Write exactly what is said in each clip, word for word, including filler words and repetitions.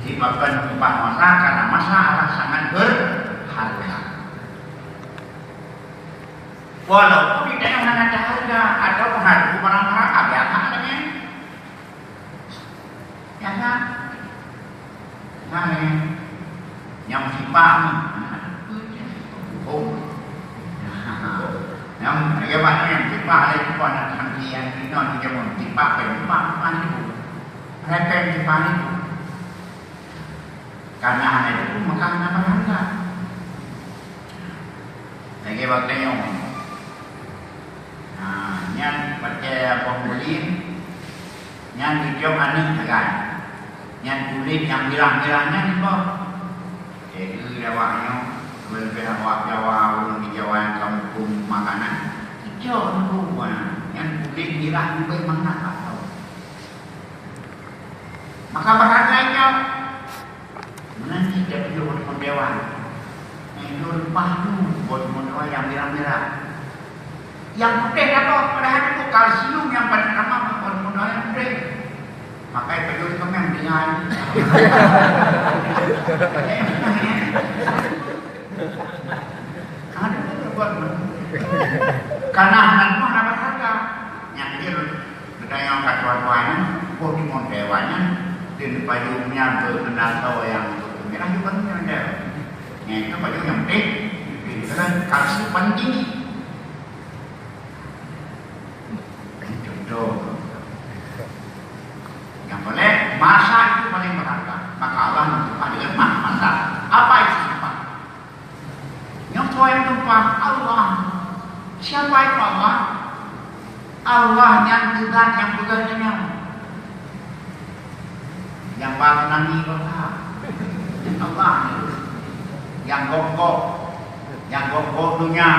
Disebabkan upah masa karena masa adalah sangat berharga. Walaupun di dalam hana harga atau harga barang-barang, ada apa namanya? Ya kan? Nah, nyang sifat ni. Oh. Nyang, ya, Pak, nyang sifat ada sifat nak henti yang kena di zaman sifat, sifat, sifat itu. Repeng sifat itu. Karena hana itu, maka hana berharga. Lagi bak tanyong. Ha, nyan pacé boh mulin, nyan ijom aneuk sagai. Nyan kulét nyang mirah-mirah nyan iboh. Jadi awak nyoe, leubeh awak Jawa, ureueng di Jawa nyang ka muphom makanan, ijom nyan, nyan kulét mirah leubeh mangat atau. Maka bahasa ijom. Meunan cit tapiôh buet dewan. Nyang lôn paih tu buet dewan nyang mirah-mirah. Nyang putéh lakoe, padahai nyoe kalsium nyang paling utama buet dewan nyang putéh. Makai payong keumeung tinggai. Ada buet dewan. Karena anak mah dapat harga. Nyang kecil Geutanyoe ka tuha-tuha nyan, boh timon dewan nyan, dan payong nyan beumeunasô nyang mirah juga nyan ada. Nyang itu payong nyang putih, putih kan kalsium paling tinggi. Ini contoh. Yang boleh, masa itu paling berharga. Maka Allah mencoba dengan masa. Apa isi sifat? Nyoe soe nyang tumpah? Allah. Siapa itu Allah? Allah nyan zat nyang peugah nyoe. Nyang ba tsunami kota. Allah nyan. Nyang gok-gok. Nyang gok-gok dunia.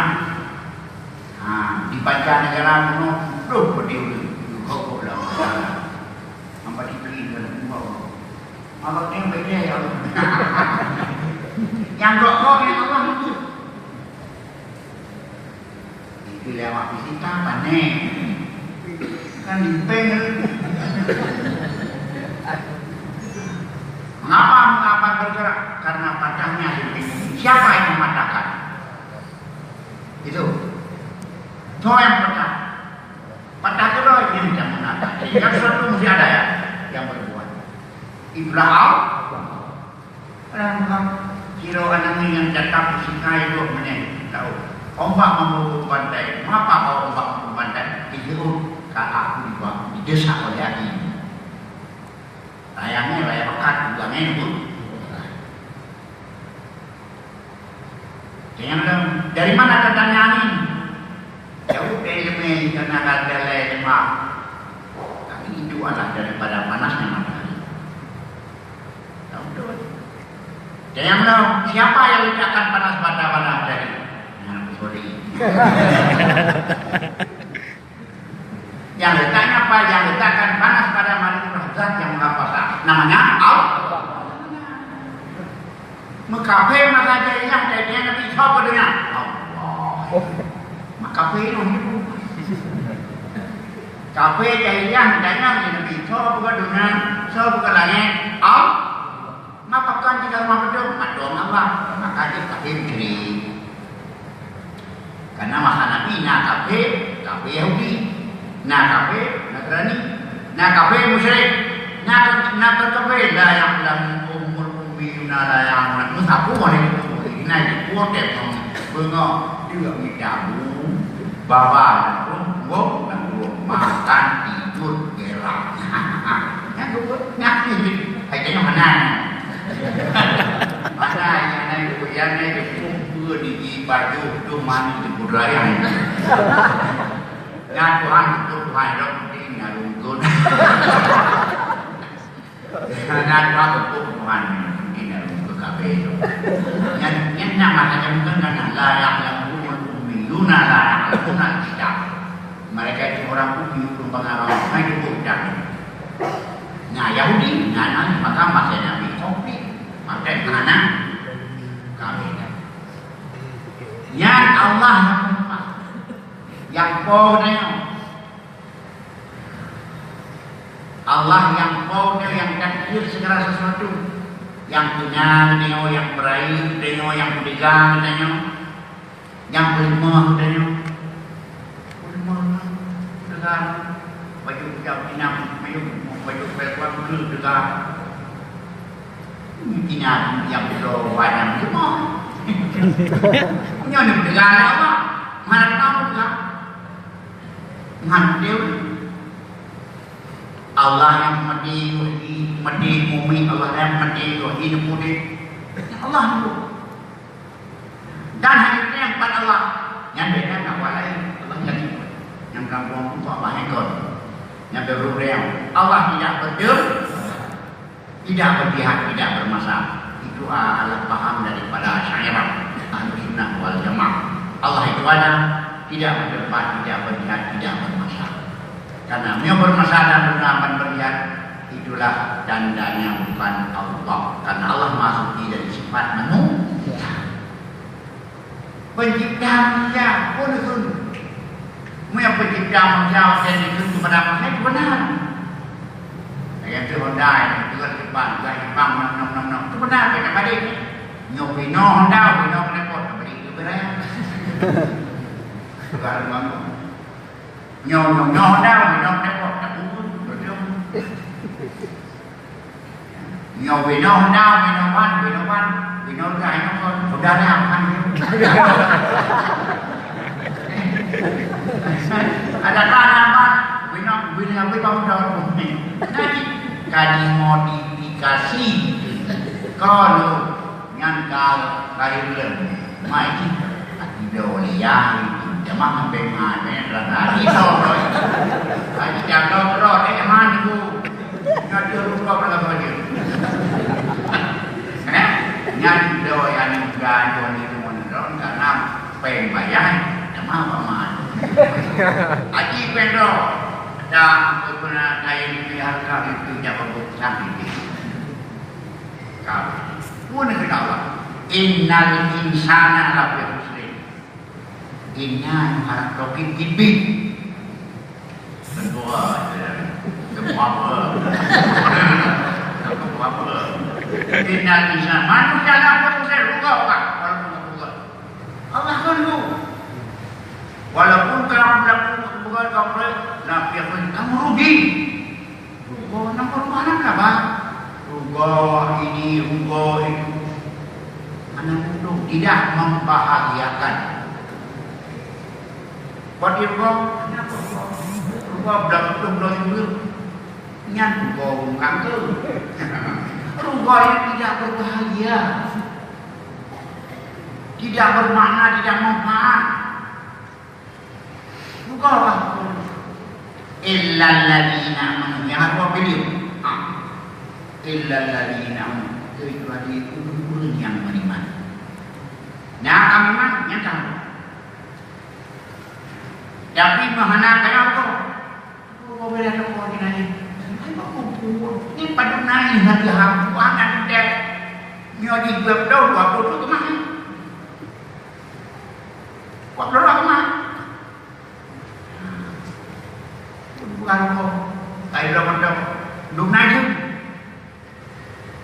Ha, di panca negara bunoe putôh peuti ureueng. Gok-gok dalam. Hamba dikri dalam. Abang nyoe beda ya Allah. Nyang gok-gok nyang Allah itu. Itu lewat fisika pané. Kan limpeng. Mengapa mengapa bergerak? Karena patahnya limpeng. Siapa yang mematahkan? Itu. Soe nyang patah? Patah keudroe nyang jameun atas. Yang satu mesti ada ya, yang berbuat. Itulah Allah. Padahai meunan, sidroe aneuk nyang cakap meusikai dua menit, tahu. Ombak memukul pantai. Mengapa kau ombak memukul pantai? Disebut, ka aku diba-, didesak oleh angin. Layang ni, layang pekat, buang angin pun. Jangan bilang, "Dari mana datangnya angin?" Jauh dari lemah, karena ada jalan lemah. Angin itu adalah daripada panasnya matahari. Tahu betul. Jangan bilang, "Siapa yang letakkan panas pada matahari?" Nah, sorry. Yang letaknya apa? Yang letakkan panas pada makhluk zat yang maha kuasa. Namanya Allah. Meukafé masa jahiliyah, jahiliyah Nabi Isa pada dunia. Allah. Meukafé itu. Kafé jahiliyah, tanya Nabi Isa pada dunia, Isa pada langit. Allah. Maka kan jika rumah betul, mak doang Allah, maka dia kafir syirik. Karena masa Nabi na kafir, kafir Yahudi, na kafir Nasrani, na kafir musyrik, na, na kafir la ya'lamu ummul ummiyuna la ya'lamu. Musaku wahai ummul ummiyuna, itu kuat ya, bengok, dia mita bu, baba, lalu, bengok, lalu, makan, tidur, berak. Nah, tu pun, nah, ni, ni. Hai tengok mana? Mana yang naik tu, yang naik tu, pun dua gigi baju tu, mana tu, pun raya. Nah, Tuhan, tu Tuhan, dok, ni, nah, rungkut. Nah, Tuhan, tu Tuhan, ni, nah, rungkut kabeh tu. Yang, yang nama hanya mungkin kan, la ya'lamu ummiyuna, la ya'lamuna kitab. Mereka itu orang ummi, ureueng bangarang, hana jeuet beuet. Nah, Yahudi, nah, nah, maka masa Nabi konflik, maka hana kawin. Nyan Allah nyang meumpat, nyang po geutanyoe. Allah nyang po geutanyoe, nyang takdir segala sesuatu. Nyang keuna geutanyoe, nyang peurayeuk geutanyoe, nyang peudeuga geutanyoe, nyang peuleumah geutanyoe. Peuleumah, peudeuga, bajeuet jak inong, bajeuet, bajeuet peureulèe peudeuga. Ina nyang bloe wan nyang peuleumah. Nyoe neupeudeuga lé Allah. Meunan peudeuga. Ngon Allah nyang meudeh, meudeh bumi, Allah nyang meudeh, ié neupeuudép. Allah nyan. Dan hanya nyang pat Allah. Nyan beda ngon awak laén. Allah nyan ikot. Nyang gampông tu Allah ikot. Nyan beda ureueng. Allah tidak berjeuet, tidak berjihad, tidak bermasa. Itu adalah paham daripada Asy'ariyah, Ahlussunnah wal Jamaah. Allah itu ada, tidak berdebat, tidak berjihad, tidak bermasa. Karena meunyoe bermasa dan berdebat, berjihad, itulah tandanya bukan Allah. Karena Allah Maha Suci dari sifat manusia. Pencipta manusia pun sun. Meunyoe pencipta manusia dan itu kepada manusia itu benar. Yang tu Honda, yang tu kan Jepang, juga Jepang, nom, nom, nom, nom. Itu benar, kita balik. Nyoe binoe Honda, binoe kenapa? Balik ke berai. Sudah ada bangun. Nyoe, nyoe, nyoe dah, nyoe teuka, tak pun, beutôi. Nyoe binoe dah, binoe ban, binoe ban, binoe dah, nyoe kon, sudah dah, kan. Ada kan, ada ban, binoe, binoe, binoe, binoe. Jadi, ka dimodifikasi. Kalau Nyan ka laén lom. Mai cit. Akido lé yah itu. Jamah sampai mai, mai rasa akido lom. Lagi jaga berot, eh, man itu. Nyan dia lupa berapa dia. Eh? Nyan do yang juga do ni, karena peng bayar, jamah paman. Haji peng do. Dan pernah kain di harga itu, jangan bukan itu. Ka. Pun kata Allah, "Innal insana lafi khusrin." Inna harap tokin tipit. Tentu lah, ya. Tentu apa? Tentu apa? Innal insana, manusia lafi khusrin, rugi orang. Walaupun rugi. Allah kan tu. Walaupun kamu berlaku bukan kafir, lafi khusrin, kamu rugi. Rugoe nyang peurubahan apa? Rugoe ini, rugoe itu. Hana untông, tidak membahagiakan. Buat di rugoe, kenapa rugoe? Rugoe belah putôh, belah sibuleuen. Nyan rugoe ureueng kanker. Rugoe ini tidak berbahagia. Tidak bermakna, tidak manfaat. Bukalah. Illal ladzina amanu. Nyang harus pilih. Ha. Illal ladzina amanu. Kecuali ureueng-ureueng nyang beriman. Nah, kami mah nyang tahu. Tapi meuhana kaya Allah. Oh, beda toko di nangis. Hai, kok kumpul? Ni padum nangis lagi, ha? Bukan ada. Nyoe di dua puluh, dua puluh tu kemana? Dua puluh lah kemana? Bukan kok. Kayu dah mantap. Dum nangis.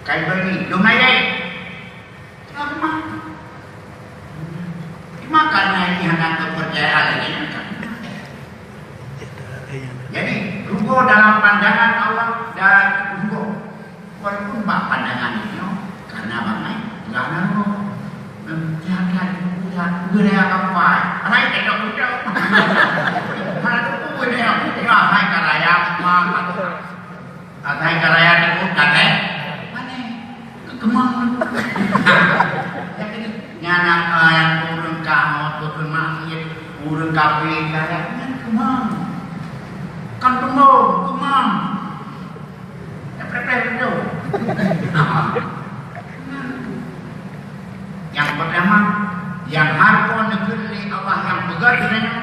Kain bagi, dum ayai. Cuma, cuma karena ini hanya kepercayaan lagi, kan? Jadi, rugoe dalam pandangan Allah dan rugoe. Walaupun bak pandangan ini, karena bangai, enggak ada rugoe. Jangan lihat budaya kapai. Hai, tidak mudah. Mana tu budaya? Hai, karaya, mah. Atai karaya teupeu katai. Pane? Keumang. Nyan, eh, ureueng kamoe, ureueng maksiet, ureueng kafé, karaya nyan keumang. Kon teumbông, keumang. Preh-preh beutôi. Nyang pertama, nyang harus neukheun lé Allah nyang peugah geutanyoe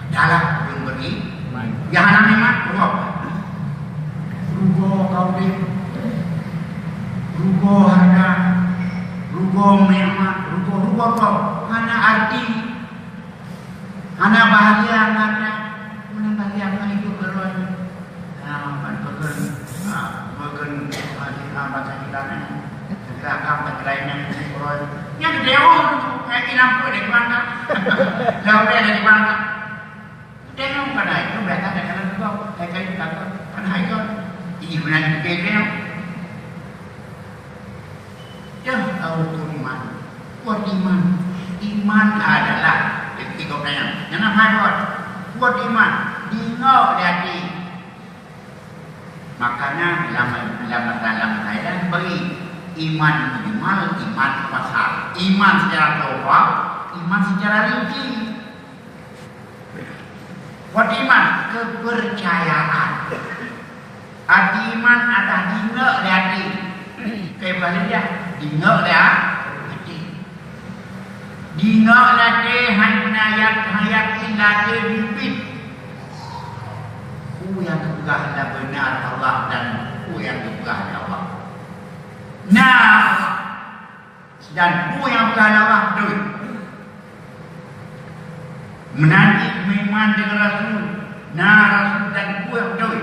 adalah ureueng beriman. Nyang hana iman, rugoe. Rugoe ka udeb. Rugoe hareuta. Rugoe nikmat. Rugoe, rugoe kau. Hana arti. Hana bahagia ngon hareuta. Hana bahagia ngon idup baroe nyoe. Nah, ban peugah, ah, peugah, ah, di, ah, bahasa kita ni. Teugerak akang, teugerak inong, teugerak inong. Nyan teudeungoe, hai inong pun lagi bangga. Dah udah lagi bangga. Teudeungoe kan, hai, tu biasa dah kena juga. Hai, hai, kata, kan hai kan. Ih, benar juga teudeungoe. Dah tahu tu iman. Kuat iman. Iman adalah, jadi tiga pertanyaan. Yang nak hai buat. Kuat iman. Dingok di hati. Makanya lam, lam, lam Thailand beri iman mujmal, iman mufassal, iman secara global, iman secara rinci. Buat iman, kepercayaan. Arti iman adalah dingok di hati. Kayak balik dia, dingok di hati. Dingok ladé hai meunayat hayati ladé bimbit. Peue nyang geupeugah na beuna Allah dan peue nyang geupeugah na Allah. Na Allah. Dan peue nyang geupeugah na Allah beutôi. Meunan cit meuiman deungon rasul, na rasul dan peue nyang beutôi.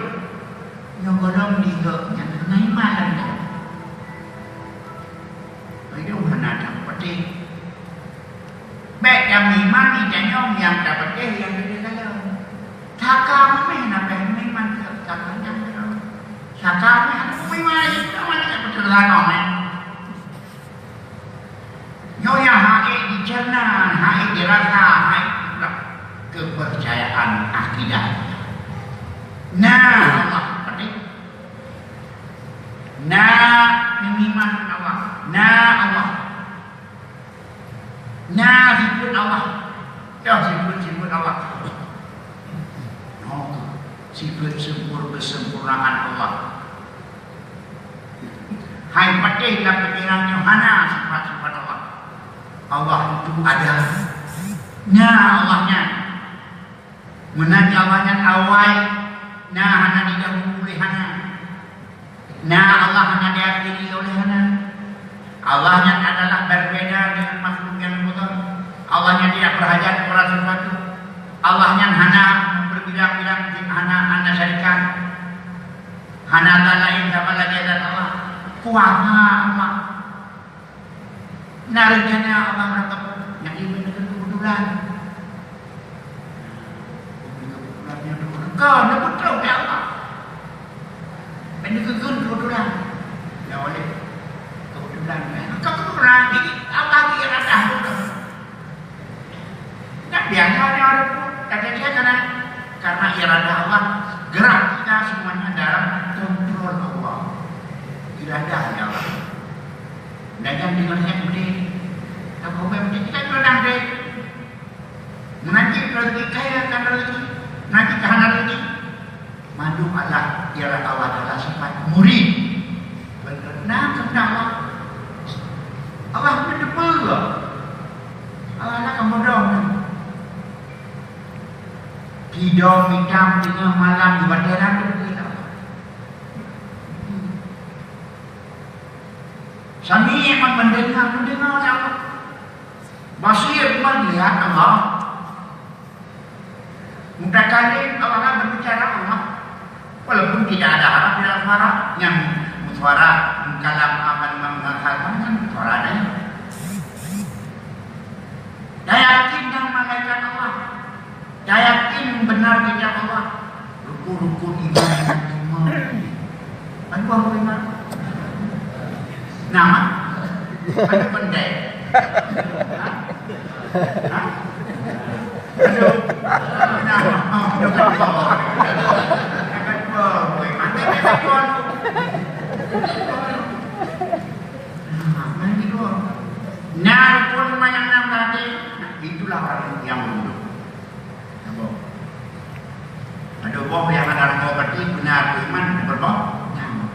Nyoe gohlom dingok nyang na iman lam nyoe. Meunyoe hana tapatéh, bék tameuiman, tanyoe nyang tapatéh nyang teukalon. Saka meunan na pih meuiman, saka nyang saka meunan meuiman, itu mana tak betul saka meunan. Nyoe nyang hana dicerna, hana dirasa, hana kepercayaan akidah. Na Allah, berarti na iman Allah, na Allah. Na sifeut Allah. Toh sifeut-sifeut Allah. Nyoe sifeut sempur-, kesempurnaan Allah. Hai patéh lam pikiran nyoe hana sifat-sifat Allah. Allah itu ada. Na Allah nyan. Meunan Allah nyan awai, na hana didahului, hana. Na Allah hana diakhiri oleh hana. Allah nyan adalah berbeda dengan makhluk yang betul. Allah nyan tidak berhajat kepada sesuatu. Allah nyan hana berbilang-bilang, hana, hana syarikat. Hana zat laén sama lagèe zat Allah. Kuasa Allah. Na rencana Allah meurangkap, nyang iman deungon keubetulan. Keubetulan nyan beutôi. Ka, na beutôi ya Allah. Ban dikeukeuen keubetulan. Ya oleh keubetulan. Ka keubetulan, jadi Allah di iradah beutôi. Kan biasa ada orang pun, kata dia karena, karena iradah Allah, gerak kita semuanya dalam kontrol Allah. Iradah Allah. Dagang deungon niat beudeh. Tapi ubé beudeh kita pernah deh. Meunajih rezeki kaya kan rezeki. Meunajih ka hana rezeki. Mandum Allah ialah Allah Taala sifat murid. Beutôi na keuheundak Allah. Allah hana teupeue. Allah hana keumudong. Tidong itam teungoh malam di batera tu kita. Sami yang mendengar, mendengar oleh Allah. Basir melihat Allah. Mutakalim Allah berbicara Allah. Walaupun tidak ada harap dalam suara, yang suara kalam aman mengenal hal yang suara ada. Dia yakin dengan malaikat Allah. Dia yakin benar kitab Allah. Rukun-rukun iman yang lima. Kan buah iman? Nama? Ada pendek. Hah? Aduh. Nah, aduh, kan boh. Kan boh, boy. Mantap, ya, kan boh. Nah, main di luar. Nah, pun main enam tadi. Nah, itulah orang yang mundur. Saboh. Adoe boh nyang hana rumoh berarti beuna beuiman, berboh? Nyan.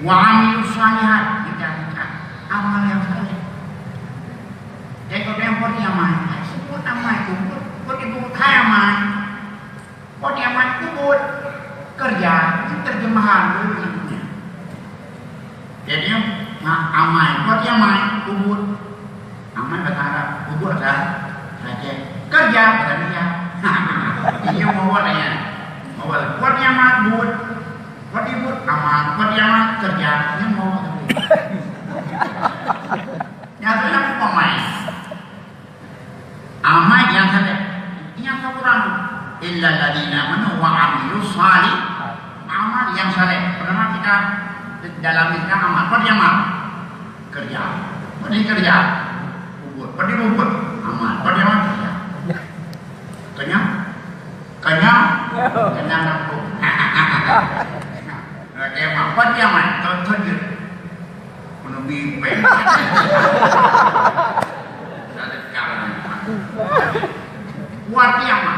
Wa amilus shalihat, kita, kita amal yang saleh. Jadi, kalau yang pot nyang amai, sebut amai, sebut, pot ibu hai amai. Pot nyang amai, sebut. Kerja, ini terjemahan dulu. Jadi, nah, amai, pot nyang amai, sebut. Amai bahasa Arab, ubur dah, raja. Kerja, bahasa Indonesia. Ini mau buat ya. Mau buat. Kuat nyaman, buat. Kuat ibu, aman. Kuat nyaman, kerja. Ini mau buat. Dalam Islam amal, peue amal? Kerja. Peue keureuja? Peubuet. Peue peubuet? Amal. Peue amal? Kerja. Kenyang? Kenyang? Kenyang kampung. Oke, peue amal? Contoh je. Peue neubi péng. Peue amal?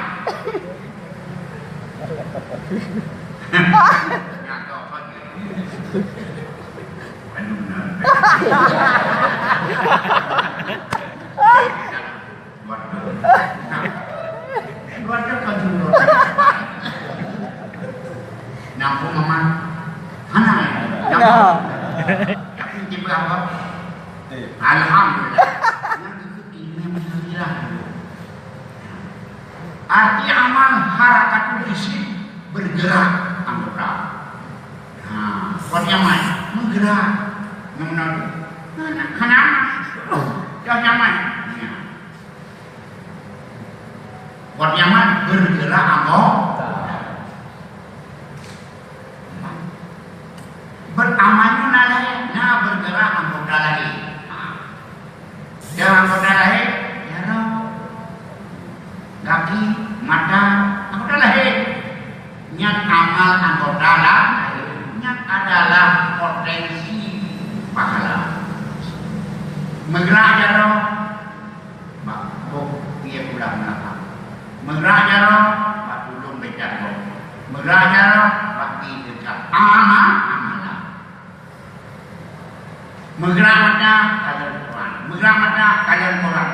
Nampung aman. Hana. Tapi tiba apa? Alhamdulillah. Yang itu ilmu hilang. Arti amal harakatul jism, bergerak anggota. Nah, buat nyaman, menggerak. Nyaman. Nah, nah, kenapa? Dah nyaman. Ya. Buat nyaman, bergerak anggota. Beramal nyoe na lahé, na bergerak anggota lahé. Ha. Dan anggota lahé, jaroe, gaki, mata, anggota lahé. Nyan amal anggota lahé. Nyan adalah potensi pahala. Meugerak jaroe, bak boh pie pulang meulaphah. Meugerak jaroe, bak tulông beucah boh. Meugerak jaroe, bak pie teuka. Amal, amalan. Meugerak mata, kalon Quran. Meugerak mata, kalon Quran.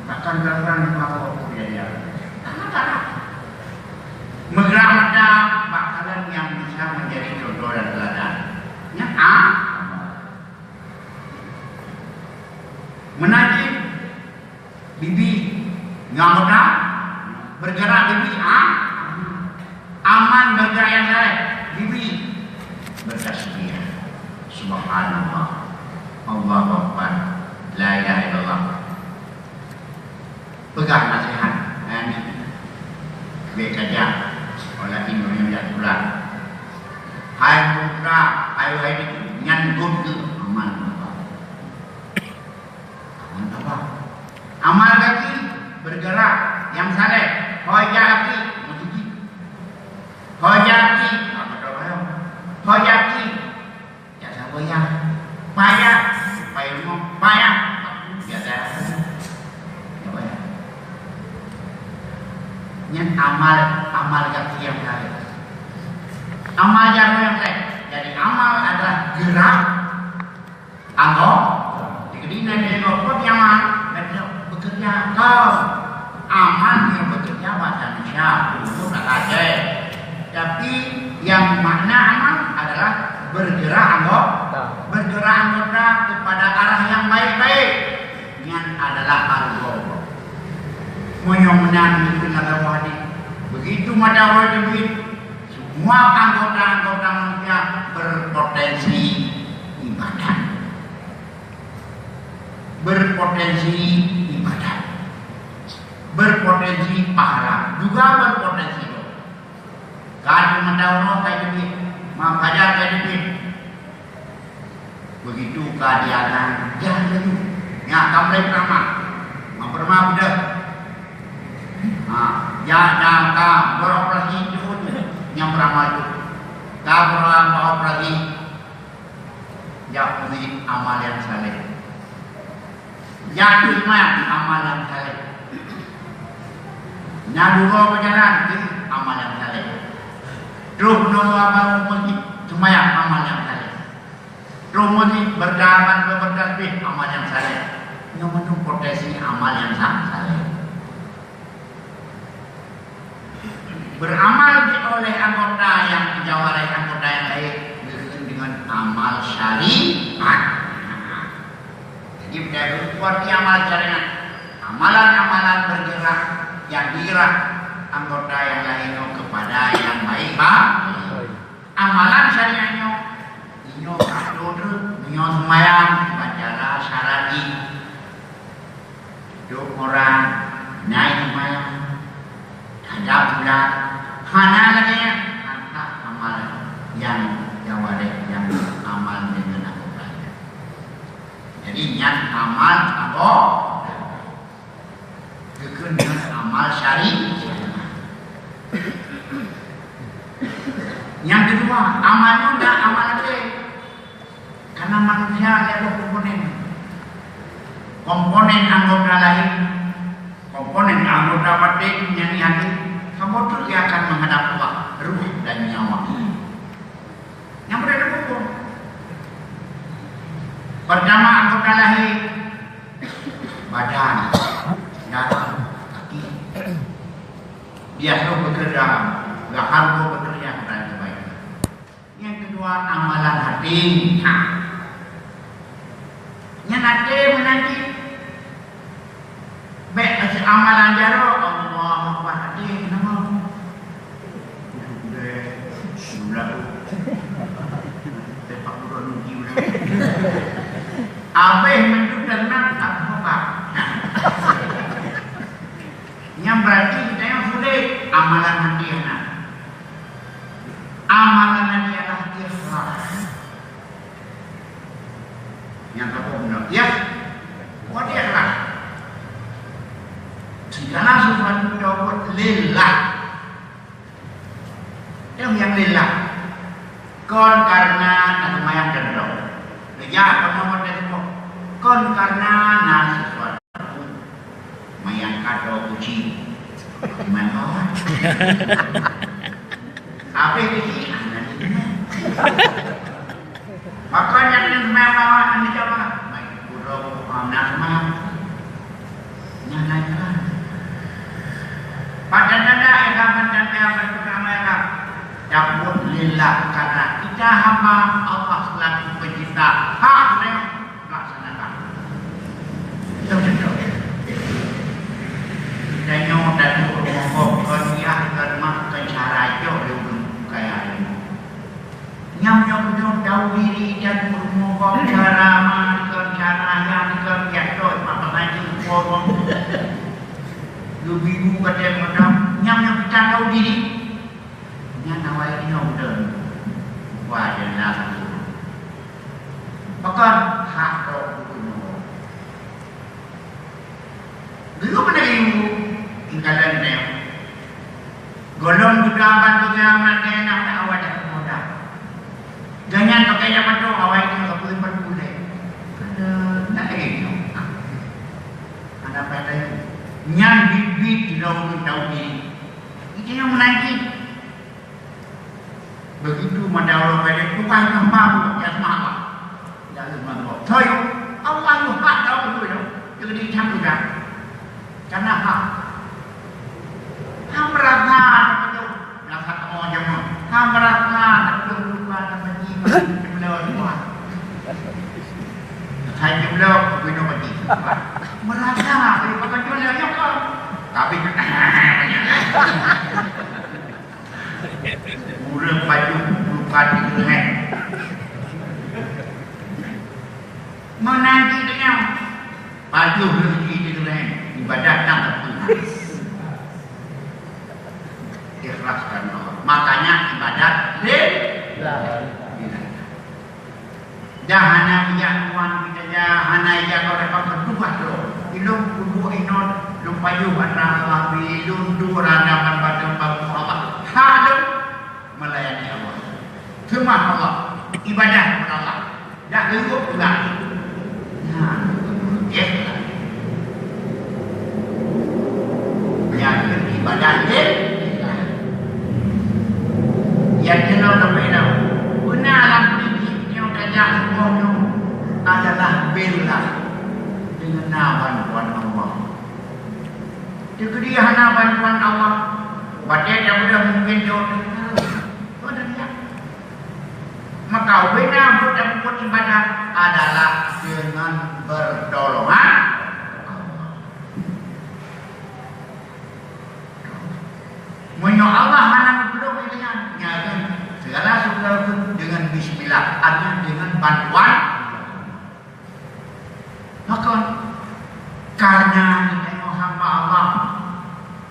Bahkan Quran lima puluh kejadian. Meugerak mata, bak kalon yang bisa menjadi contoh dan teladan. Ya, ah? Meunan cit bibi ngon mata, bergerak bibi, ah? Aman bergerak yang lain, bibi bertasbih. Subhanallah. Allahu Akbar. La ilaha illallah. Peugah nasihat, eh, ni. Bèk kajak, olah inong nyang jak tulah. Hai muda, hai, hai, nyan got keu aman. Aman apa? Amal gaki bergerak, nyang saleh. Ho jak gaki, meuseujid. Ho jak gaki, ka meudoa. Ho jak gaki, jak saboya. Payah, payah mo, payah. Jak saboya. Nyan amal, amal gaki nyang saleh. Amal jaroe nyang saleh. Jadi amal adalah gerak Anggota. Jadi, Nabi Muhammad nyaman, bekerja. Kau aman yang bekerja bahasa Indonesia, untuk tak ada. Tapi, yang makna amal adalah bergerak anggota. Bergerak anggota kepada arah yang baik-baik. Nyan adalah anggota. Meunyoe meunan, mungkin ada wadi. Begitu mata orang terbit, semua anggota-anggota manusia berpotensi ibadat. Berpotensi ibadat. Berpotensi pahala. Juga berpotensi dosa. Ka di mata Allah ka dibit. Mak pajar ka dibit. Begitu ka diazan, jak laju. Nyan ka mulai beuramal. Ngon beuramal beudôh. Ha, jak, jak ka beroperasi jeuet nyang beuramal tu. Ka beura-, beroperasi, jak meuseujid amal nyang saleh. Jak seumayang amal nyang saleh. Nyan uroe beujalan, amal nyang saleh. Troh nyoe abang meuseujid, seumayang amal nyang saleh. Troh meuseujid, beureukaban, beutasbih, amal nyang saleh. Nyoe meunan potensi amal nyang sa-, saleh. Beuramal di oleh anggota nyang jawareh anggota nyang laén, geukheun deungon amal syariat. Jadi, beuta berbuat di amal syariat. Amalan-amalan bergerak yang digerak anggota nyang laén nyoe kepada nyang baik ba-, Amalan syariat nyoe, inyoe atur, inyoe seumayang, bacalah syar'i. Duek orang, nai seumayang, hadap kiblat, hana lagèe nyan, hana amal. Nyang jawareh nyang amal deungon anggota. Jadi, nyan amal anggota. Geukheun nyan amal syari-, nyang keudua, amal nyoe na amal até. Karena manusia adalah komponen. Komponen anggota lahé, komponen anggota batin nyang di até, kamoe treuk akan menghadap Allah, ruh dan nyawa. Nyang beureukat pukul. Pertama anggota lahé, badan, darah, kaki. Biasa bekerja, gahar bekerja, dan sebagainya. Nyang keudua, amalan até. Ha. Nyan até meunan cit. Bèk até amalan jaroe, Allahu Akbar, até nama? Abéh meunyoe teunak, Allahu Akbar. Nyan berarti geutanyoe sulet amalan até na. Amalan até ialah ikhlas. Nyang ka bunoe, ya. Buat ikhlas. Segala sesuatu kita buat lillah. Nyang lillah. Kon karena na seumayang keudroe. Leuja kon nomor telepon. Kon karena na sesuatu. Mayang kado kucing. Mayang kawat. Habis kucing, ah, nanti kena. Maka nyang kena mayang kawat, nanti coba. Baik, udah, ah, nak mayang. Nyan na jalan. Pada tanda agama dan agama agama. Dapur lillah karena kita hamba Allah selaku pencipta. Hak dia melaksanakan. Betul, betul. Kita nyoh dan rumoh kon yah, kon mah, kon cara jok dia bukan kaya ilmu. Nyam nyoe beudôh tau diri dan peurumoh gob cara ma, dikeue cara nyang dikeue biasa mat peukaji uroe. Geubibu watèe meunan, nyam nyoe kita tau diri. Nyan awai nyoe beudôh. Wah, jelas. Pakon hak tok geupeunyoe. Geuyue meunan geuyue, tinggalan nyoe. Gohlom geudapat geugamat dayah na awai dak muda. Ganyan pakai dak pato awai nyoe ka peuleumpat ulèe. Aduh, nak lagèe nyoe. Hana patai. Nyan biet-biet di dalam tahu diri. Itu yang menaiki. Begitu mata Allah bagi Tuhan yang mampu di atas Allah. Tidak ada mampu. Soyo, Allah yang hak tahu dulu. Jadi cang udah. Karena hak. Ham rasa ada betul. Rasa kamu aja mah. Ham rasa ada betul lupa ada benci. Jumlah semua. Saya jumlah guna benci. Merasa, kalau pakai jumlah ya kau. Tapi banyak. Ureueng pajoh peurukan di Tuhan. Meunan jih deungoe, pajoh leuh jih di Tuhan, ibadat na teupeue. Ikhlas karena Allah. Makanya ibadat lillah. Dan hana ijak tuan kita ja, hana ijak kau dapat bertugas lo. Ilung kubu inot, lung payu batra Allah, bilung tu rada ban batang babu Allah. Ha lo melayani Allah. Seumah Allah, ibadah kepada Allah. Dak leuweuh pulang. Nah, ya. Nyan ibadah lillah. Nyang keunoe tapeugah, beuna lam prinsip nyang tajak leumoh nyoe adalah bela deungon na bantuan Allah. Teukeudi hana bantuan Allah, watèe tapeugah mungken jaweueb teuka. Beuna nyan. Maka beuna buet dan buet ibadah adalah deungon pertolongan Allah. Meunyoe Allah hana geupeudong ilèe nyan, nyan segala sesuatu deungon bismillah, artinya deungon bantuan. Maka, karena kita nyoe hamba Allah,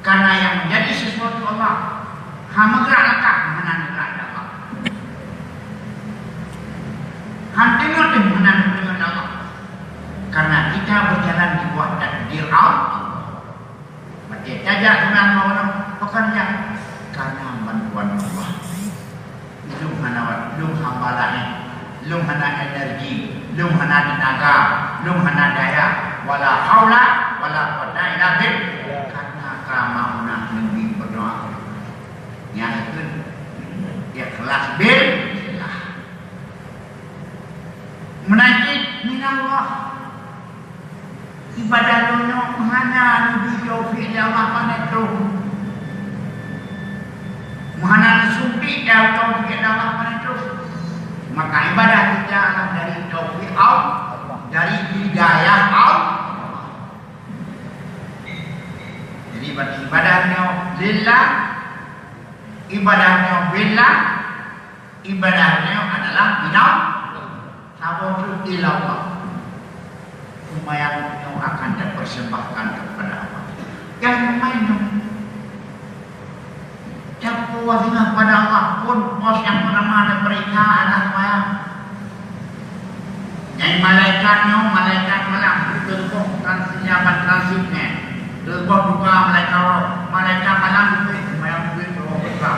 karena yang menjadi sesuatu Allah, ha meugerak langkah, hana meugerak Allah. Tajak keunan meunoe, pakon nyan? Karena bantuan Allah. Lôn hana, lôn hamba laén, lôn hana energi, lôn hana tenaga, lôn hana daya, wala haula wala quwwata illa billah. Karena ka mauna Nabi berdoa. Nyang keu ikhlas billah. Meunan cit minallah. Ibadah lôn nyoe hana neubri taufik lé Allah pané troh. Hana neusuntik taufik lé Allah pané troh. Maka ibadah kita adalah dari taufik Allah, dari hidayah Allah. Jadi, beribadah nyoe lillah, ibadah nyoe billah, ibadah nyoe adalah minallah. Saboh treuk ilallah. Seumayang nyoe akan tapersembahkan kepada Allah. Nyang meunan nyoe. Tapeue singoh pada Allah, phon pos nyang peurtama tapeuriksa adalah seumayang. Nyang malaikat nyoe, malaikat malam, teuboh transit nyan ban transit nyan. Teuboh buka malaikat roh, malaikat malam geubri seumayang geubri teuboh buka.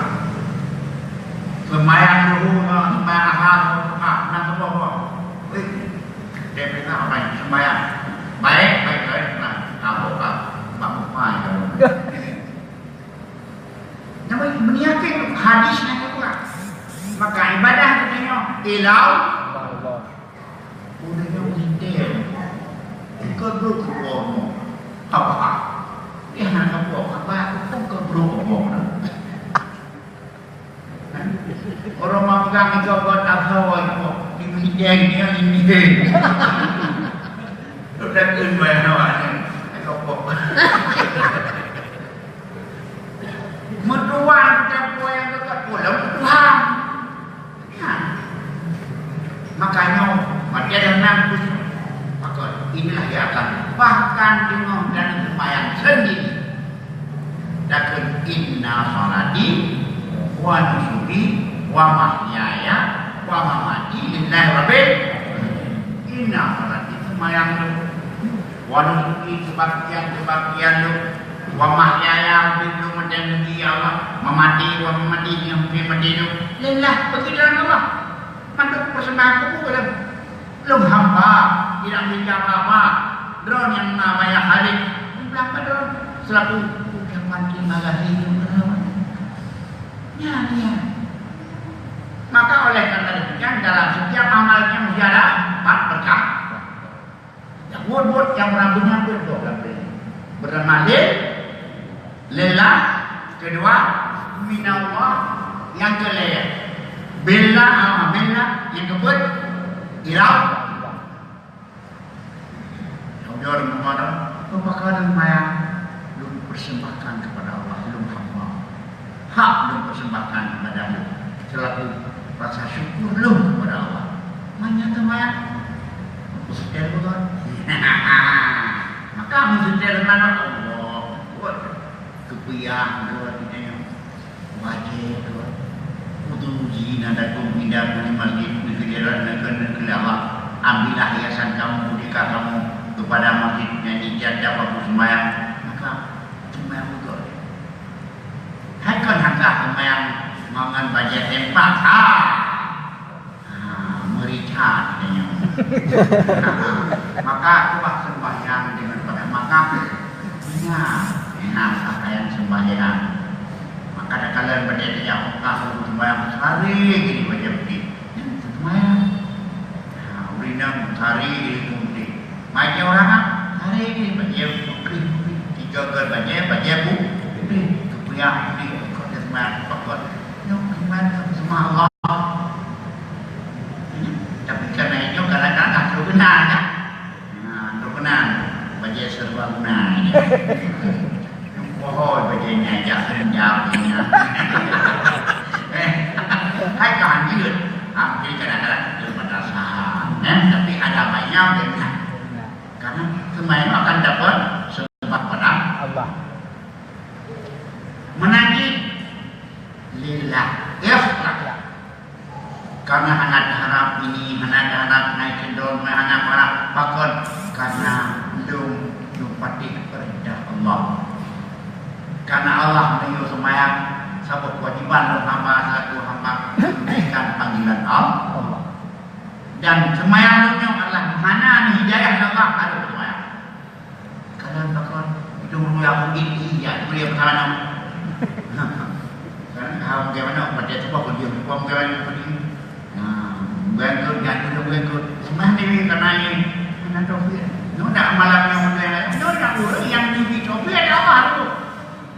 Seumayang luhur nyoe, seumayang asar nyoe, buka, na teuboh boh. Weh, tapeuriksa apa nyan? Seumayang. Baik, baik, baik. Nah, kabok ka, bak muka nyoe. Nyang meunyakin hadis nyang keudua. Maka ibadah geutanyoe ilallah. Ureueng nyang meulintèe, bukan brok keu boh. Apa? Dia hana kapok, apa? Bukan keu brok boh. Ureueng meungang itu buat apa, wah, di meulintèe, dia meulintèe. Sudah keun bayar awak ni. Kapok. Meutuhan teuka peue nyang teuka, peue lom meutuhan. Nyan. Makanya, maka ada enam puluh. Maka, inilah yang akan bahkan dengan dan sembahyang sendiri. Takut inna salati wa nusuki wa mahyaya wa mamati lillahi rabbil. Inna salati, sembahyang tu. Wa nusuki, kebaktian-kebaktian lôn, wa mahyaya, udép lôn mantong bagi Allah, mamati, wa mamati, nyang udép maté lôn, lillah, bagi jalan Allah. Mandum persembahan kubu lôn. Lôn hamba, tidak minta apa-apa. Droe nyang na bayar Khalid, dibilang pada droe selaku ucapan terima kasih kepada Allah. Nyan, nyan. Maka oleh karena demikian, dalam setiap amal kita mesti ada empat perkara. Nyang buet-buet nyang beurangkapeue buet gob lam donya. Bernama lil, lillah, keudua, minallah, nyang keulhèe, billah, ah, billah, nyang keupeuet, ilallah. Nyang ujoe lôn peugah, peue pakon seumayang lôn persembahkan kepada Allah, lôn hamba. Hak lôn persembahkan ibadah lôn selaku rasa syukur lôn kepada Allah. Manyata maya, aku setel betul. Maka aku setel mana Allah. Buat kepiah dua kita yang wajib dua. Kudu uji nada kum indah di masjid negeri jalan negeri negeri Allah. Ambillah hiasan kamu, merdeka kamu kepada masjid yang tiap-tiap waktu sembahyang. Maka sembahyang betul. Hai kon hana seumayang ngon bajèe sempak, ha. Ha, meurit that tanyoe. Ha, maka kuat sembahyang deungon pakai maka, ingat, ingat pakaian sembahyang. Maka takalon bajèe tajak Mekah, sembahyang sehari jadi bajèe putih. Nyan sembahyang. Ha, ureueng inong sehari jadi putih. Bajèe ureueng Arab, hari ini bajèe putih, tiga got bajèe, bajèe bu-, putih. Keupuyah putih, ikot dia seumayang, pakon. Nyoe iman sama Allah. Tapi karena itu kadang-kadang tak terkenal, kan? Nah, terkenal. Bajèe serba guna. Pohon bajèe nyan, jak renjam nyan. Eh, hai ka lanjut. Hampir kadang-kadang terbatasan, eh, tapi ada banyak banyak. Karena semua itu akan dapat sebab pada Allah. Menagih lillah, ikhlas. Karena hana taharap ini, hana taharap naik keudroe, hana taharap pakon, karena lôn, lôn patéh peurintah Allah. Karena Allah meunyoe seumayang, saboh kewajiban lôn hamba selaku hamba menunaikan panggilan Allah. Dan seumayang lôn nyoe adalah meuhana hidayah Allah harôh seumayang. Kadang pakon, itu meuruyah mungkin iya, kuliah pertama. Kan, hal bagaimana, pada sebab kuliah, bagaimana kuliah. Nah, bangkrut, jatuh dan bangkrut. Sembah dewe karena ini. Mana taufik? Nyoe nak malam nyoe, nyoe nak ureueng nyang dibri taufik adalah Allah tu.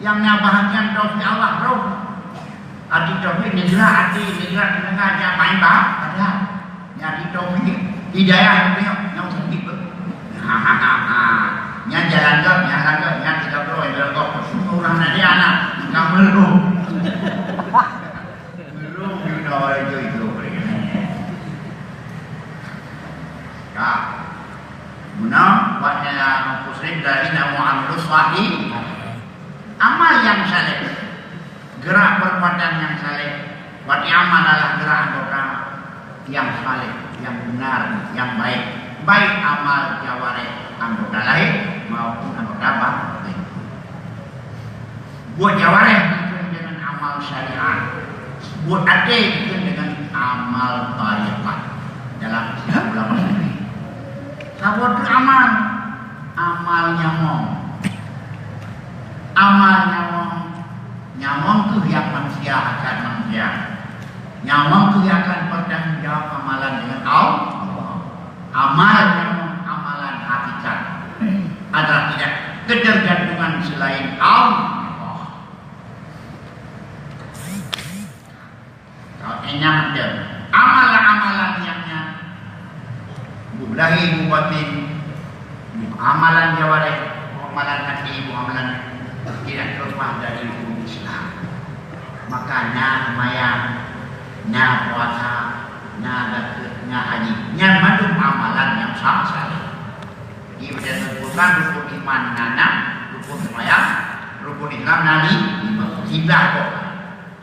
Nyang na bahagian taufik Allah tu. Arti taufik, neugrak hati, neugrak teungoh jak main bah, padahal. Nyang arti taufik, hidayah tu, nyang sakit tu. Ha, ha, ha, ha. Nyang jalan gop, nyang jalan gop, nyang tiga puluh, nyang jalan gop. Semua orang nak dia anak, bukan belum. Meulông junoe itu, itu boleh. Ya. Meunan, wa ala anfusihim, alladzina amanu wa amilus shalihat. Amal nyang saleh, gerak perbuatan nyang saleh, berarti amal adalah gerak anggota nyang saleh, nyang benar, nyang baik. Baik amal jawareh anggota lahé maupun anggota batin. Buet jawareh dikeun deungon amal syariat. Buet até dikeun deungon amal tarekat. Dalam istilah ulama sufi. Saboh teuk amal? Amal nyawöng. Amal nyawöng. Nyawöng kheueh nyang manusia akan manusia. Nyawöng kheueh nyang akan bertanggung jawab amalan deungon Allah. Amal nyawöng amalan hakikat adalah tidak ketergantungan selain Allah. Kalau ingat betul, amalan-amalan nyang nyan, buet lahé, buet batin, buet amalan jawareh, buet amalan até, buet amalan tidak terlepas dari rukun Islam. Maka na seumayang, na puasa, na zakeuet, na haji. Nyan mandum amalan nyang sah saleh. Di bagian rukun, rukun iman na enam, rukun seumayang, rukun Islam na li-, lima, siblah kok.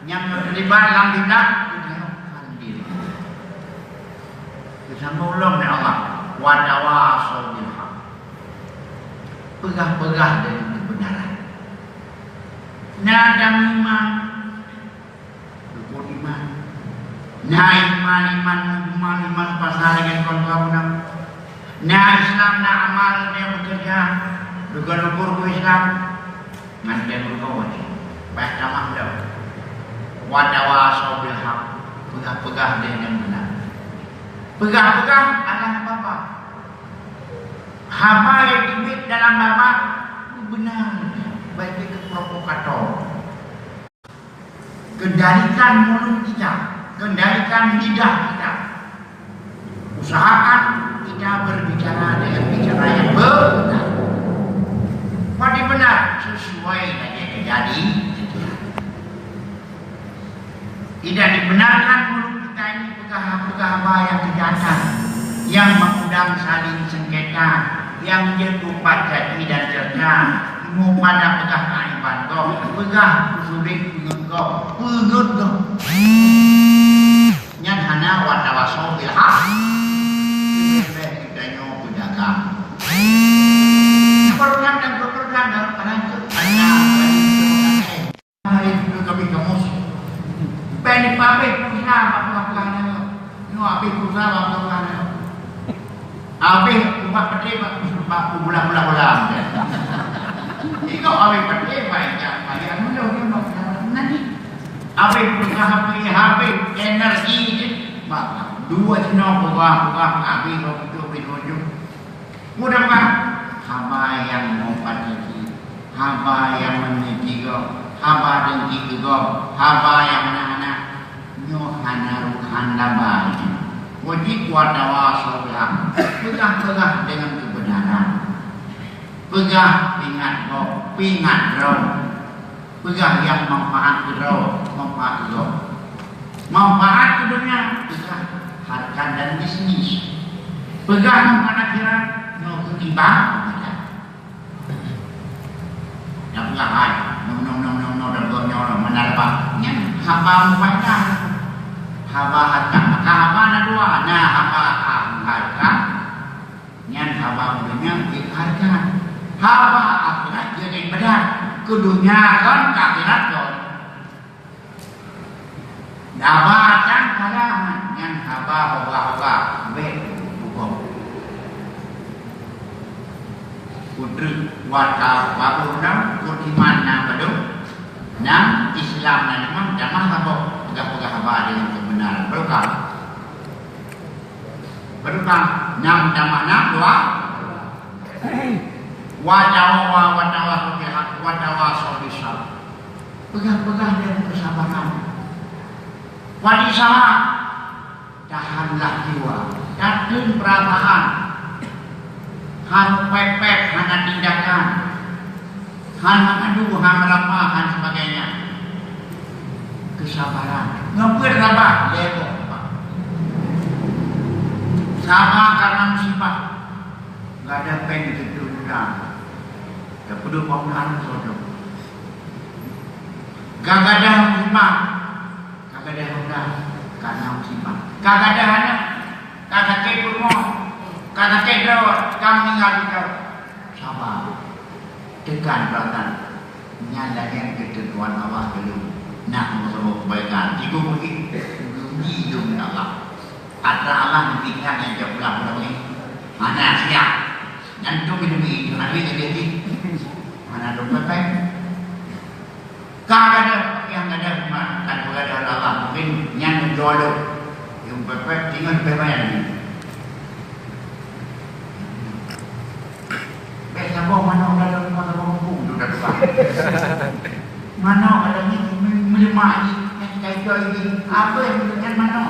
Nyang teulibat lam siblah, kandil. Geusambông lom lé Allah, "Wa tawasau bil haq." Peugah-peugah deungon keubeunaran. Na agama iman, rukun iman. Na iman, iman, iman, iman pasal dengan kawan-kawan. Na Islam, na amal, na bekerja. Rukun-rukun Islam. Ngon lhèe rugoe nyoe, bah tamah lom. Wa tawasau bil haq, peugah-peugah lé nyang beuna. Peugah-peugah adalah haba. Haba nyang teubiet dalam haba beuna, baik itu provokator. Kendalikan mulut kita, kendalikan lidah kita. Usahakan kita berbicara dengan bicara yang benar. Berarti benar, sesuai dengan yang terjadi. Tidak dibenarkan mulut kita ini peugah-peugah haba nyang keujahatan, nyang mengundang saling sengketa, nyang jeuet tupat caci dan cerca, meupada peugah keaiban gob, peugah peusudek peungeut gob, peungeut gob. Nyan hana wa tawasau bil haq. Leubeh geutanyoe peudagang. Peurunan dan peurunan dalam anak tu ada. Hai, tu kami kamus. Pen pabeh pulsa bak pelan-pelan nyoe. Nyoe habéh pulsa bak pelan-pelan nyoe. Habéh ubat pedeh bak, bak bola-bola bola. Iko habéh pedeh bak ikan, bayar dulu nyoe bak pelan-pelan. Nanti. Habéh peugah, habéh, habéh energi jih. Bak dua jinoe peugah, peugah, habéh bak beutôi, habéh dua jinoe. Mudah-mudahan haba nyang meupat jih, haba nyang meunyeujui gob, haba dengki keu gob, haba nyang hana-hana, nyoe hana ruhan laba. Wajib watawasau bil haq, peugah-peugah deungon keubeunaran. Peugah pingat gob, pingat droe. Peugah nyang manfaat keu droe, manfaat keu gob. Manfaat keu donya, peugah hareukat dan bisnis. Peugah manfaat akhirat, nyoe keu ibadah. Dak peugah hai, nyoe, nyoe, nyoe, nyoe, nyoe, dan gob nyoe, nyoe, meunan leubeh. Nyan haba meufaedah. Haba hareukat, maka haba na dua, na haba hareukat, nyan haba donya jeuet hareukat. Haba akhirat jeuet ibadah. Dunia kon, akhirat kon. Haba tan salah, nyan haba hoga-hoga, bèk bukon. Putri wata babu nam, putri mana padum, nam Islam na memang damah haba, peugah-peugah haba dengan kebenaran. Barokah. Barokah, nam tambah nam, dua. Wa tawa, wa tawa bil haq, wa tawa bis sabr. Peugah-peugah dan kesabaran. Wa di salah, tahanlah jiwa, tateun perasaan. Han pepet, hana tindakan. Han mengadu, han meurapa, han sebagainya. Kesabaran. Ngeubeuet sabar, lé boh. Sabar karena musibah. Gada péng teutuek muda. Tapeuduek bangunan sodo. Gagadah musibah. Ka gadôh honda, ka na musibah. Ka gadôh aneuk, ka sakét peurumoh, ka sakét droe, ka meuninggai droe. Saba. Teukan perasaan. Nyan lagèe keuteuntuan Allah dulu. Nak meusaboh keubaikan. Tiga bukit. Geubi lom lé Allah. Atra Allah neubri nyan nyang jak pulang-pulang ni. Hana siap. Nyan tu keuneubri. Hana lé jadi. Hana dong pepeng. Ka gadôh, nyang gadôh ma-, ka geugadôh lé Allah, mungken nyan meujolok. Nyang pepet tinggai pepet nyan. Bèk saboh manok dalam rumah, saboh kampung tu dah tukang. Manok ada ni, me-, meuleumah ni, nyang kai-kai ni. Apa yang bukan manok?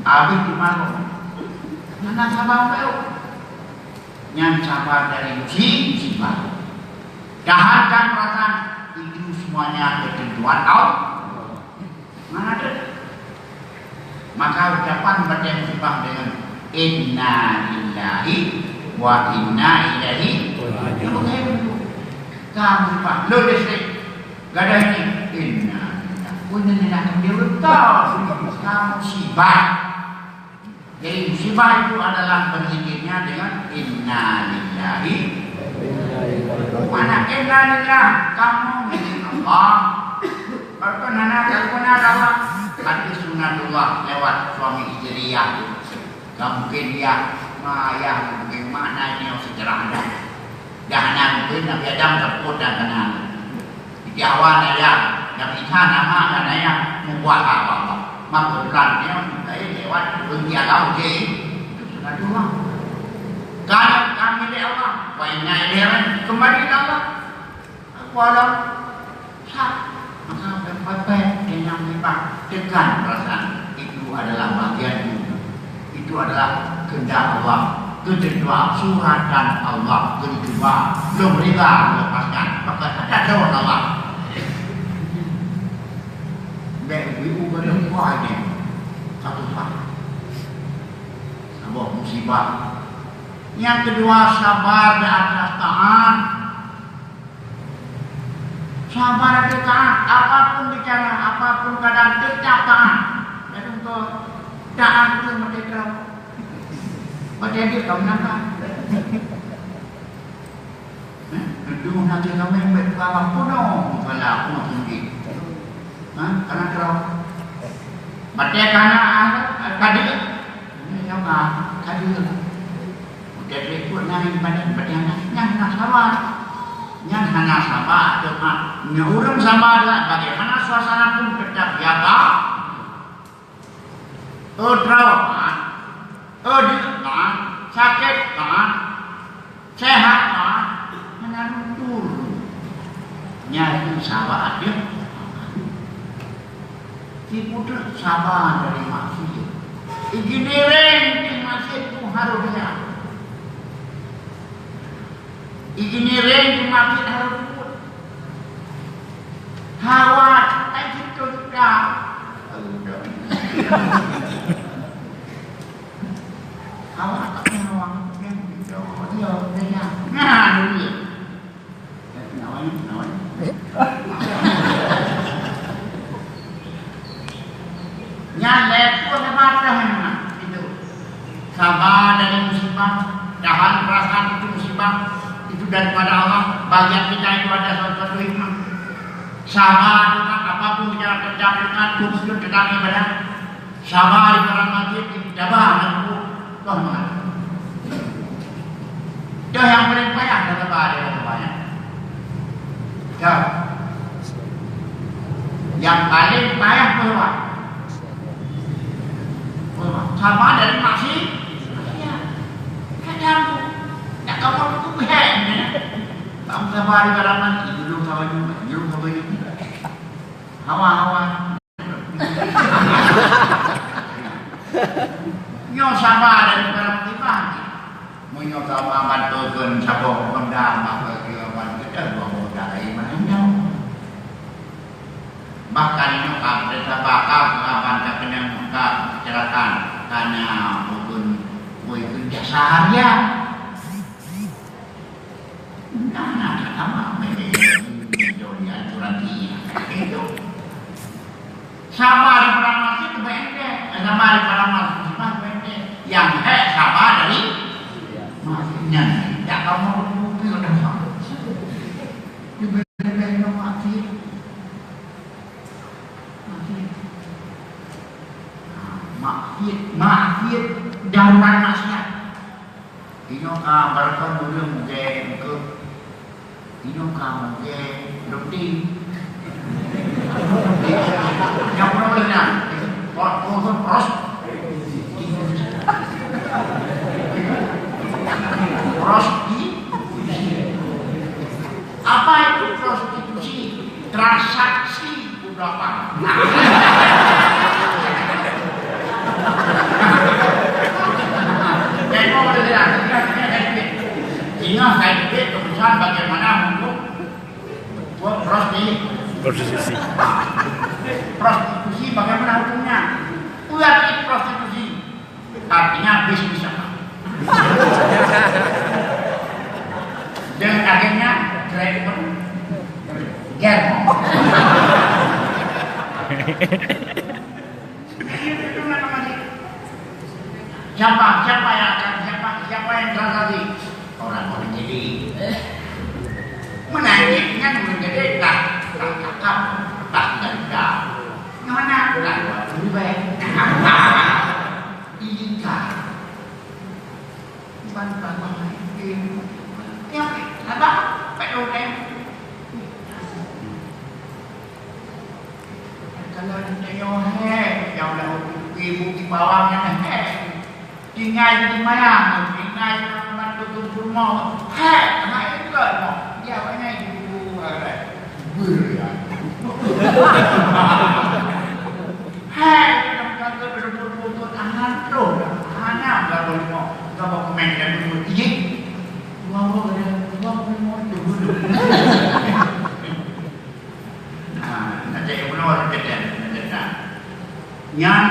Habis di manok. Mana sabar baru? Nyan sabar dari musibah. Tahankan perasaan, itu semuanya ketentuan Allah. Mana ada? Maka ucapan batée musibah dengan inna lillahi wa inna ilaihi raji'un. Ka musibah, lo listrik, gadôh ini, inna lillahi wa inna ilaihi raji'un. Ka musibah. Jadi musibah itu adalah berzikirnya dengan inna lillahi. Mana inna lillah, kamu milik Allah. Bahkan hana kamu hana Allah. Hadis sunatullah lewat suami isteri ya. Kamu mungkin ya, ma ya mungkin maknanya sejarah anda. Dah hana mungkin Nabi Adam tersebut dan kenal. Di awal ayah, Nabi Isa nama dan ayah membuat apa-apa. Maka bulan dia, saya lewat, pergi agama je. Itu sudah dua. Kalau kami dari Allah, wa inna ilaihi raji'un, kembali ke Allah. Aku Allah, sah. Maka berpakai dengan lipat tekan perasaan. Itu adalah bagianmu. Itu adalah kehendak Allah, ketentuan suratan Allah, ketentuan belum rida melepaskan, maka ada dalam Allah. Bèk ibu berdoa ini satu hal. Sebuah musibah. Yang kedua, sabar di atas taat. Sabar di taat, apapun bicara, apapun keadaan, tetap taat. Dan engkau taat itu mati terang. Mati dia kau menangkap. Hah? Itu nanti kami buat apa pun, oh, kalau aku mungkin. Hah? Karena terang. Mati karena ada, ada. Ini yang mah, ada. Udah berikut nyan ibadat, ibadat nyan, nyan hana sabar. Nyan hana sabar, teuma nyan ureueng sabar lah, bagaimana suasana pun tetap jaga. Oh, trauma. Oh, di, nah, sakit, nah, sehat, nah, menyalur. Nyan itu sabar dia. Diputus sabar dari maksiat. Igini reng di maksiat tu harus dia. Igini reng di maksiat harus pun. Hawa, tak gitu juga. Hawa tak hawa. Dia, dia, dia. Nah, dia. Nyan lé pun lebatah nyan itu. Sabar dari musibah, tahan perasaan itu musibah, itu daripada Allah. Bagian kita itu ada sesuatu Saba, apapun yang terjadi, tetap ibadah. Saba di padang masin, saba dan toh meunan. Toh nyang paleng payah dan saba di padang masin. Toh. Nyang paleng payah peue? Saba dari maksiat. Kadang tak kamu tu bihek. Kamu saba di padang masin, dulu saba juga, dulu saba juga. Hawa-hawa. Nyoe saba dari barang timbang. Meunyoe saba bantu keu saboh honda, maka dia bantu dah dua honda lain mana nyoe. Bahkan nyoe ka beusaba ka, ka ban ka keunong ka kecelakaan, ka na bukon bui keu jasa harian. Nah, nah, nah, sama, memang itu dia aturan dia. Itu. Saba di padang masin tu bak endek. Saba di padang masin tu bak endek. Nyang hék saba dari masin nyan. Tak kamu kupi udah sama. Lebih-lebih nyoe masin. Masin. Nah, maksiat, maksiat darurat maksiat. Inoe ka barokon ureueng mugée eungkôt. Inoe ka mugée roti. Nyang peunoh leueh nyan, pot khusus pros-, prostitusi. Apa itu prostitusi? Transaksi. Udah apa? Tengok dia, dia, dia, dia, dia. Ingat, saya pikir keputusan bagaimana untuk buat prosti-, Prostitusi. Prostitusi bagaimana hukumnya? Buat prostitusi. Artinya bisnis apa? Dengan akhirnya, kredit pun ger. Siapa, siapa yang akan, siapa, siapa yang transaksi? Orang-orang jadi. Menangis dengan menjadi tak, tak cakap, tak gagal. Yang mana? Tak buat lebih baik. Izinkan. Ban bang main. Ya, abang, pada orang. Kalau ditanya, "Hei, yang dah ibu di bawah mana, hei?" Tinggai di mayang, tinggai di tempat tutup semua. Hei, hei, enggak, no. Dia banyak ibu, eh, berian. Hai, kadang-kadang berebut-rebut anak tu, anak berapa lima, berapa pemain dan berebut. Iya. Dua orang ada, dua orang lima tu. Nah, nak cari bunuh orang kejam, nak cari. Nyan,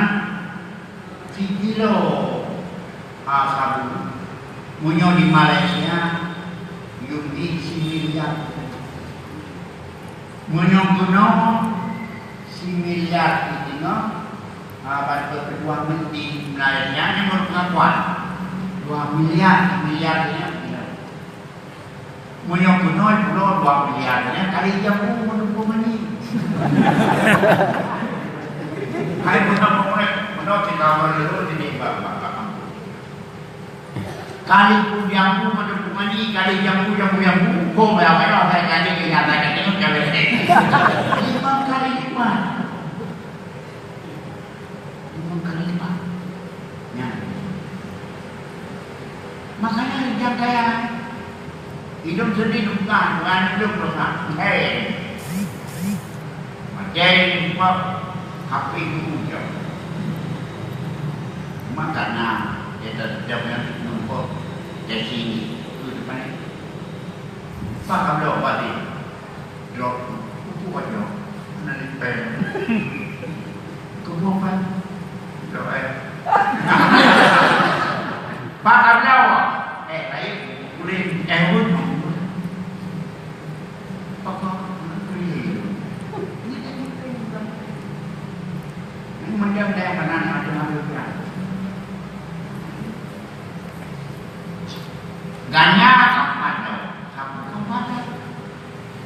sikilo, ah, sabu. Meunyoe di Malaysia, yum jih similiar. Meunyoe keunoe similiar di tinoe, ha, ban peuet dua mil-, di Malaysia nyan meunurot pengakuan. Dua miliar, miliar nyan. Meunyoe keunoe pulo dua miliar nyan kali jambu meunurot peumani. Hai, bukan pokoknya, bukan kita berlalu di bawah. Kali pun jambu, macam pun mani, kali jambu, jambu, jambu, kong, ya, ya, ya, kali, ya, ya, ya, ya, ya, ya. Lima kali lipat. Lima kali lipat. Ya. Makanya, jangan kaya. Hidup sedih bukan, bukan hidup besar. Hei. Macam apa? Apa itu ujian? Makanya kita tidak boleh menumpuk ke sini. Itu depan. Pak Abdul Wahid. Drop. Itu wajar. Mana ni pen? Kebun pan. Drop, eh. Pak Abdul. Eh, baik. Boleh. Eh, boleh. Apa? Boleh. Ini kan itu. Ini macam saya pernah ada malu kan. Ganya apa tu? Apa tu?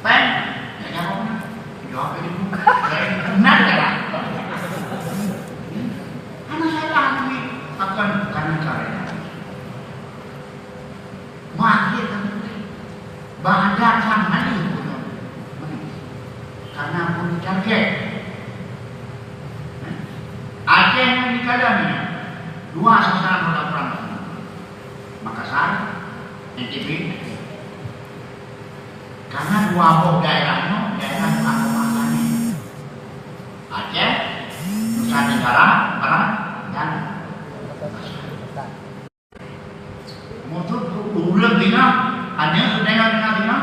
Pen, ya, ya, Dua sasaran roda perang. Makassar, N T B, Aceh. Karena dua boh daerah nyoe, daerah agama Islam. Aceh, Nusa Tenggara Barat, dan Makassar. Maksud ureueng Cina, hana dengan Cina,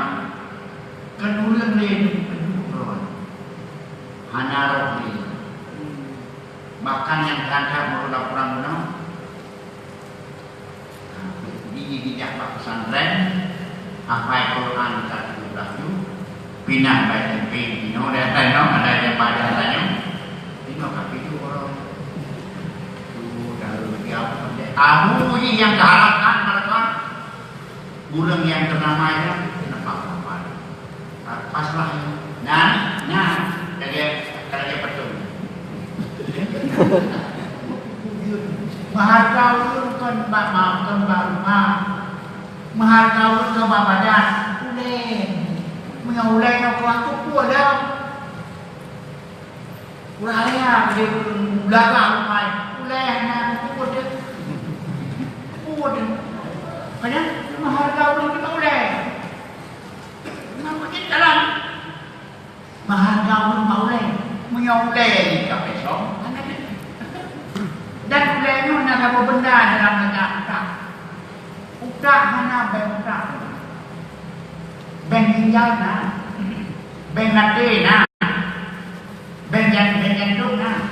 kan ureueng lain, hana roh dia. Bahkan nyang teuhadap meureulah ureueng bunoe, di, di, dijak bak pesantren, hafai Quran ka tujoh blah ju, pinah bak S M P, inoe dan inoe, ada nyang bak jalan nyoe, inoe ka pijuh orang. Tu, dah lulus dia, Abu ni yang keharapkan mereka, ureueng nyang ternama nyan, nampak-nampak. Pas lah. Nah, nah, lagèe, lagèe patung. Meuhareuga ureueng kon bak ma-, kon bak rumoh. Meuhareuga ureueng kon bak badan. Ulèe. Meunyoe ulèe nyoe kuat, kuat dah. Ureueng raya di belakang rumah, ulèe na kuat dah. Kuat dah. Makanya, meuhareuga ureueng kon bak ulèe. Meuhareuga ureueng bak ulèe. Meunyoe ulèe ka pesong, hana jeuet. Dan ulèe nyoe na saboh benda dalam mata utak. Utak hana beng utak. Beng ginjal na. Beng até na. Beng jan-, beng jantông na.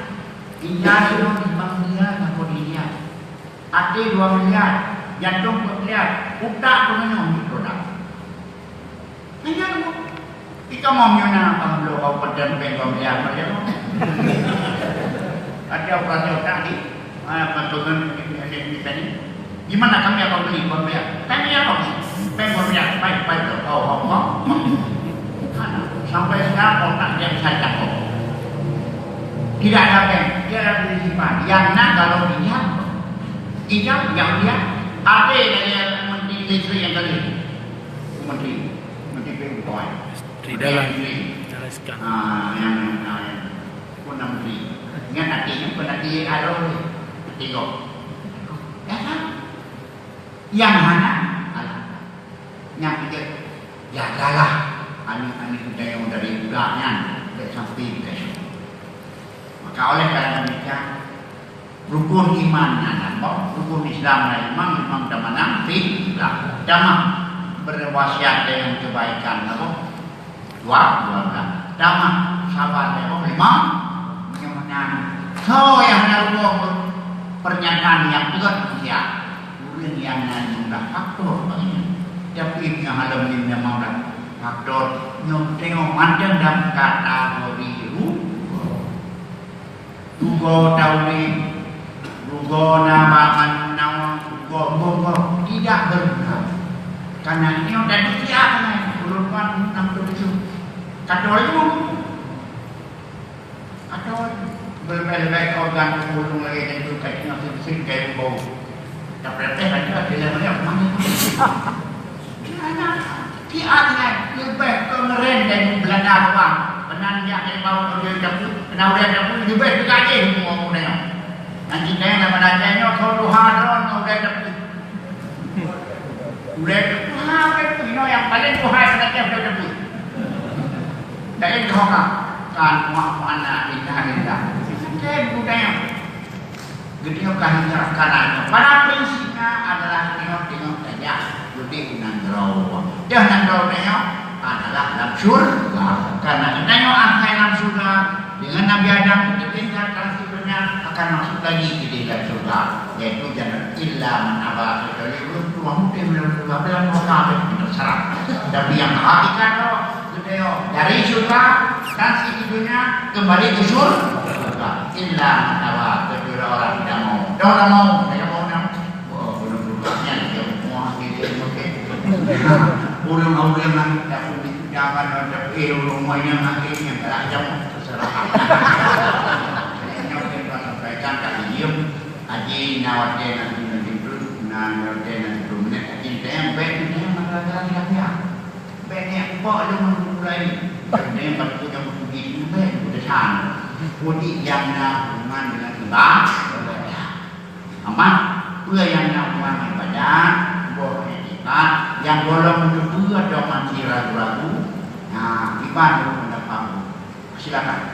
Ginjal nyoe limong miliar na kondisi. Até dua miliar, jantông empat miliar, utak peumeunyoh mikrodak. Hanya tu. Ika mau nyuna pang bloe kau padan beng dua miliar macam tu. Ada operasi utak di, ah, patungan di, di, di, di. Di mana kami akan beli dua miliar? Kami akan beli beng dua miliar. Baik, baik, kau, kau, kau. Sampai sekarang otak dia bisa cakap. Tidak ada beng, dia ada beli simpan. Yang nak kalau pinjam, Ijab yang dia, até dari menteri listrik yang tadi. Menteri, menteri P U K. Menteri Dalam. Menteri. Dalam sekarang. Ah, yang, yang, yang, pun menteri. Ingat até ni, pun até ada ni. Até kau. Ya kan? Yang hana, alah. Nyang keujeuet, jagalah aneuk-aneuk geutanyoe dari budak nyan, bèk sampai geutanyoe. Maka oleh karena demikian, rukun iman na limong, rukun Islam na limong, limong tamah nam, qiblah. Tamah berwasiat dengan kebaikan, apa? Dua, dua belas. Tamah sabar, apa? Limong. Meunyoe meunan, soe nyang na rukun pernyataan nyang peugah manusia? Ureueng nyang na limong blah faktor bagi nyan. Tapi nyang hana limong blah faktor, nyoe tengok mantong dalam kategori rugoe. Rugoe taulim, rugoe na bak manoe, rugoe, rugoe, rugoe tidak berguna. Karena nyoe tadi siap nyan, ulôn pan enam puluh tujuh. Kata ulôn, atau berlebih-lebih organ tubuh lôn lagèe jantung, ka teungoh seunseuet keu bau. Tapi leupah kan ka bilang dia mana? Di atas nyan leubeh keu ngeuren dari Beulanda luwah. Meunan jak dari bawah, udah dapur, kena udah dapur leubeh teuka jih umur-umur nyoe. Nanti saya nak belajar nyoe, kau tuha droe nyoe udah dapur. Ulèe teupeue, ha, ulèe teupeue. Inoe nyang paleng tuha, ulèe teupeue. Laén keu hana, kan, muak, muak aneuk, innalillah. Sakét budaya. Geutanyoe ka hijrah kana nyoe. Pada prinsipnya adalah nyoe tengok tajak udép u nanggroe. Dah nanggroe nyoe adalah lam syurga. Karena geutanyoe akhé lam syurga, dengan Nabi Adam itu tingkat lam syurga, akan masuk lagi ke dalam syurga, yaitu janat illa man aba, kecuali ureueng tuha mungken dalam syurga, dalam neraka, terserah. Tapi yang hakikat tu, geutanyoe dari syurga, transisi dunia, kembali ke syurga. Illa man aba, kecuali orang tidak mau. Dah orang mau, tidak mau nak. Oh, belum syurga ni, dia mau, dia mungkin. Ureueng-ureueng yang tak boleh jalan, tapi ureueng yang akhirnya tak jauh, terserah. Yang saya sampaikan kali ini, Haji na watèe na tujoh menit, na watèe na sepuluh menit, Haji teuntèe bèk teuntèe masalah jalan-jalan. Bèk niat bak lôn mulai. Teuntèe bak tujoh menit bèk, udah sana. Pudi nyang na hubungan dengan ibadah. Aman. Pan untuk mendapat. Silakan.